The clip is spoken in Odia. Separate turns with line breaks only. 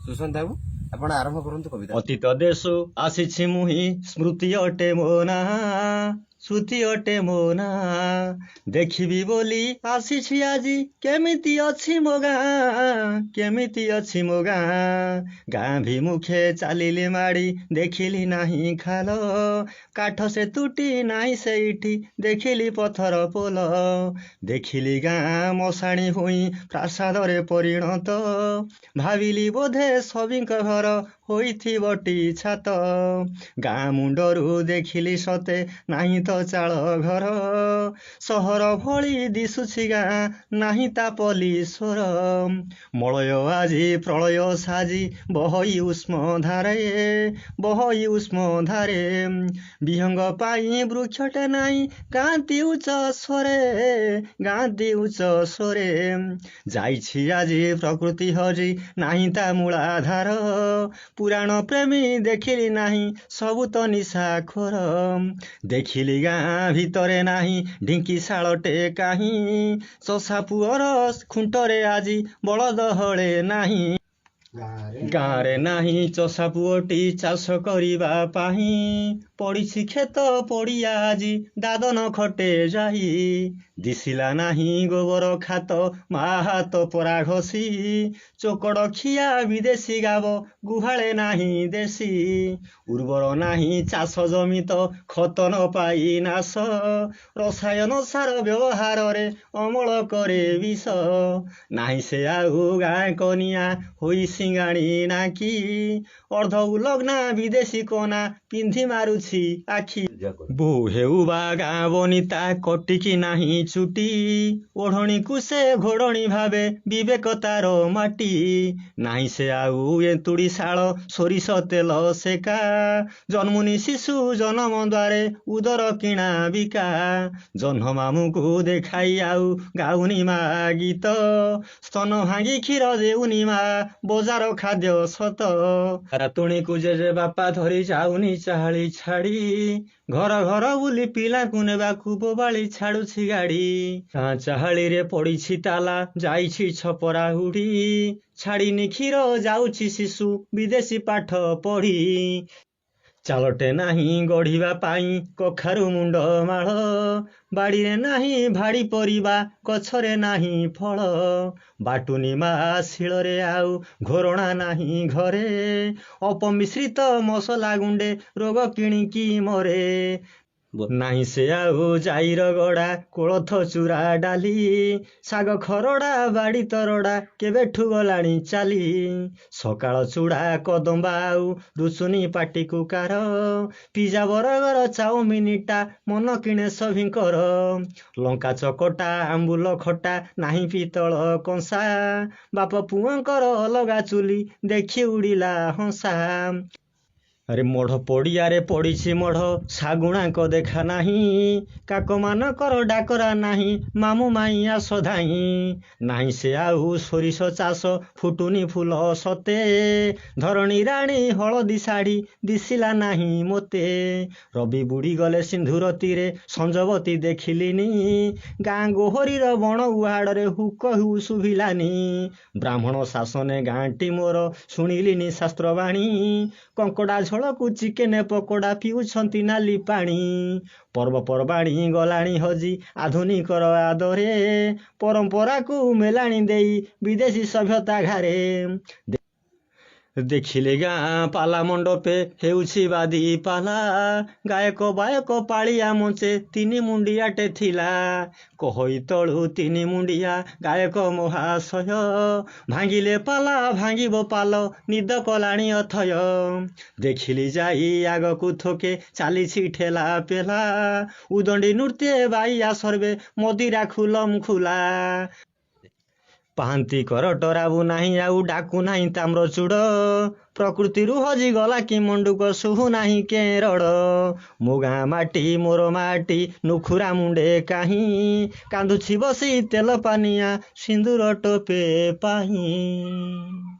ସୁଶାନ୍ତ ବାବୁ, ଆପଣ ଆରମ୍ଭ କରନ୍ତୁ କବିତା।
ଅତୀତ ଦେଶୁ ଆସିଛି ମୁହିଁ, ସ୍ମୃତି ଅଟେ ମୋ ନା, ଶ୍ରୁତି ଅଟେ ମୋ ନା। ଦେଖିବି ବୋଲି ଆସିଛି ଆଜି, କେମିତି ଅଛି ମୋ ଗାଁ, କେମିତି ଅଛି ମୋ ଗାଁ। ଗାଁ ଭିମୁଖେ ଚାଲିଲି ମାଡ଼ି, ଦେଖିଲି ନାହିଁ ଖାଲ, କାଠ ସେ ତୁଟି ନାହିଁ ସେଇଠି, ଦେଖିଲି ପଥର ପୋଲ। ଦେଖିଲି ଗାଁ ମଶାଣି ହୋଇ ପ୍ରାସାଦରେ ପରିଣତ, ଭାବିଲି ବୋଧେ ସଭିଙ୍କ ଘର ହୋଇଥିବଟି ଛାତ। ଗାଁ ମୁଣ୍ଡରୁ ଦେଖିଲି ସତେ ନାହିଁ ତ ଚାଳ ଘର, ସହର ଭଳି ଦିଶୁଛି ଗାଁ, ନାହିଁ ତା ପଲିସ୍ୱର। ମଳୟ ଆଜି ପ୍ରଳୟ ସାଜି ବହଇ ଉଷ୍ମ ଧାରେ, ବହଇ ଉଷ୍ମ ଧାରେ। ବିହଙ୍ଗ ପାଇଁ ବୃକ୍ଷଟେ ନାହିଁ, ଗାଆନ୍ତି ଉଚ୍ଚ ସ୍ୱରେ, ଗାଆନ୍ତି ଉଚ୍ଚ ସ୍ୱରେ। ଯାଇଛି ଆଜି ପ୍ରକୃତି ହଜି, ନାହିଁ ତା ମୂଳାଧାର, ପୁରାଣ ପ୍ରେମୀ ଦେଖିଲି ନାହିଁ, ସବୁ ତ ନିଶାଖୋର। ଦେଖିଲି ଗାଁ ଭିତରେ ନାହିଁ ଢିଙ୍କି ଶାଳଟେ କାହିଁ, ଚଷା ପୁଅର ଖୁଣ୍ଟରେ ଆଜି ବଳଦ ହଳେ ନାହିଁ। ଗାଁରେ ନାହିଁ ଚଷା ପୁଅଟି ଚାଷ କରିବା ପାଇଁ, ପଡ଼ିଛି କ୍ଷେତ ପଡ଼ିଆ ଆଜି ଦାଦନ ଖଟେ ଯାଇ। ଦିଶିଲା ନାହିଁ ଗୋବର ଖାତ, ମା ହାତ ପରା ଘଷି, ଚୋକଡ଼ ଖିଆ ବିଦେଶୀ ଗାବ, ଗୁହାଳେ ନାହିଁ ଦେଶୀ। ଉର୍ବର ନାହିଁ ଚାଷ ଜମି ତ ଖତ ନ ପାଇ ନାଶ, ରସାୟନ ସାର ବ୍ୟବହାରରେ ଅମଳ କରେ ବିଷ। ନାହିଁ ସେ ଆଉ ଗାଁ କନିଆ ହୋଇ ସିଙ୍ଗାଣି ନାକି, ଅର୍ଦ୍ଧ ଉଲଗ୍ନା ବିଦେଶୀ କନା ପିନ୍ଧି ମାରୁଛି ଆଖି। ବୋହୂ ହେଉ ବା ଗାଁ ବନିତା, କଟିକି ନାହିଁ ଚୁଟି, ଓଢ଼ଣୀକୁ ସେ ଘୋଡ଼ଣୀ ଭାବେ, ବିବେକ ତାର ମାଟି। ନାହିଁ ସେ ଆଉ ଏନ୍ତୁଡ଼ି ଶାଳ, ସୋରିଷ ତେଲ ସେକା, ଜନ୍ମୁନି ଶିଶୁ ଜନମ ଦ୍ୱାରେ ଉଦର କିଣା ବିକା। ଜହ୍ନ ମାମୁଁକୁ ଦେଖାଇ ଆଉ ଗାଉନି ମା ଗୀତ, ସ୍ତନ ଭାଙ୍ଗି କ୍ଷୀର ଦେଉନି ମା, ବଜାର ଖାଦ୍ୟ ସତ। ରାତୁଣୀକୁ ଜେଜେ ବାପା ଧରି ଯାଉନି ଚାହାଳି ଛାଡ଼ି, ଘର ଘର ବୁଲି ପିଲାଙ୍କୁ ନେବାକୁ ବୋବାଳି ଛାଡୁଛି ଗାଡ଼ି। ଗାଁ ଚାହାଳିରେ ପଡ଼ିଛି ତାଲା, ଯାଇଛି ଛପରା ଉଡ଼ି, ଛାଡ଼ିନି କ୍ଷୀର ଯାଉଛି ଶିଶୁ ବିଦେଶୀ ପାଠ ପଢ଼ି। ଚାଳଟେ ନାହିଁ ଗଢ଼ିବା ପାଇଁ କଖାରୁ ମୁଣ୍ଡ ମାଳ, ବାଡ଼ିରେ ନାହିଁ ଭାଡ଼ି ପରିବା, ଗଛରେ ନାହିଁ ଫଳ। ବାଟୁନି ମା ଶିଳରେ ଆଉ ଘୋରଣା ନାହିଁ ଘରେ, ଅପମିଶ୍ରିତ ମସଲା ଗୁଣ୍ଡେ ରୋଗ କିଣିକି ମରେ। ନାହିଁ ସେ ଆଉ ଜାଇର ଗଡ଼ା, କୋଳଥ ଚୂରା ଡାଲି, ଶାଗ ଖରଡ଼ା ବାଡ଼ି ତରଡ଼ା କେବେଠୁ ଗଲାଣି ଚାଲି। ସକାଳ ଚୂଡ଼ା କଦମ୍ବା ଆଉ ରୁଚୁନି ପାଟିକୁ କାର, ପିଜା ବର୍ଗର ଚାଉମିନଟା ମନ କିଣେ ସଭିଙ୍କର। ଲଙ୍କା ଚକଟା ଆମ୍ବୁଲ ଖଟା ନାହିଁ ପିତ୍ତଳ କଂସା, ବାପ ପୁଅଙ୍କର ଅଲଗା ଚୁଲି ଦେଖି ଉଡ଼ିଲା ହଂସା। ଆରେ ମଢ଼ ପଡ଼ିଆରେ ପଡ଼ିଛି ମଢ଼, ଶାଗୁଣାଙ୍କ ଦେଖା ନାହିଁ, କାକମାନଙ୍କର ଡାକରା ନାହିଁ, ମାମୁଁ ମାଇଁ ଆସ ଧାଇଁ। ନାହିଁ ସେ ଆଉ ସୋରିଷ ଚାଷ, ଫୁଟୁନି ଫୁଲ ସତେ, ଧରଣୀ ରାଣୀ ହଳଦୀ ଶାଢ଼ୀ ଦିଶିଲା ନାହିଁ ମୋତେ। ରବି ବୁଡ଼ିଗଲେ ସିନ୍ଧୁର ତୀରେ, ସଞ୍ଜବତୀ ଦେଖିଲିନି, ଗାଁ ଗୋହରୀର ବଣ ଉହାଡ଼ରେ ହୁକ ହୁ ଶୁଭିଲାନି। ବ୍ରାହ୍ମଣ ଶାସନେ ଗାଁଟି ମୋର, ଶୁଣିଲିନି ଶାସ୍ତ୍ରବାଣୀ, କଙ୍କଡ଼ା ଝୋଳକୁ ଚିକେନ ପକୋଡ଼ା ପିଉଛନ୍ତି ନାଲି ପାଣି। ପର୍ବପର୍ବାଣୀ ଗଲାଣି ହଜି ଆଧୁନିକର ଆଦରେ, ପରମ୍ପରାକୁ ମେଲାଣି ଦେଇ ବିଦେଶୀ ସଭ୍ୟତା ଘାରେ। ଦେଖିଲେ ଗାଁ ପାଲା ମଣ୍ଡପେ ହେଉଛି ବାଦି ପାଲା, ଗାୟକ ବାୟକ ପାଳିଆ ମଞ୍ଚେ ତିନି ମୁଣ୍ଡିଆଟେ ଥିଲା। କହଇ ତଳୁ ତିନି ମୁଣ୍ଡିଆ ଗାୟକ ମହାଶୟ, ଭାଙ୍ଗିଲେ ପାଲା ଭାଙ୍ଗିବ ପାଲ, ନିଦ କଲାଣି ଅଥୟ। ଦେଖିଲି ଯାଇ ଆଗକୁ ଥୋକେ ଚାଲିଛି ଠେଲା ପେଲା, ଉଦଣ୍ଡି ନୃତ୍ୟେ ବାଇଆ ସର୍ବେ ମଦିରା ଖୁଲମ ଖୁଲା। ପାହାନ୍ତି କର ଡରାବୁ ନାହିଁ ଆଉ ଡାକୁ ନାହିଁ ତାମ୍ରଚୂଡ଼, ପ୍ରକୃତିରୁ ହଜିଗଲା କି ମଣ୍ଡୁକ ଶୁଭୁ ନାହିଁ କେଁ ରଡ଼। ମୋ ଗାଁ ମାଟି ମୋର ମାଟି ନୁଖୁରା ମୁଣ୍ଡେ କାହିଁ, କାନ୍ଦୁଛି ବସି ତେଲ ପାନିଆ ସିନ୍ଦୁର ଟୋପେ ପାଇଁ।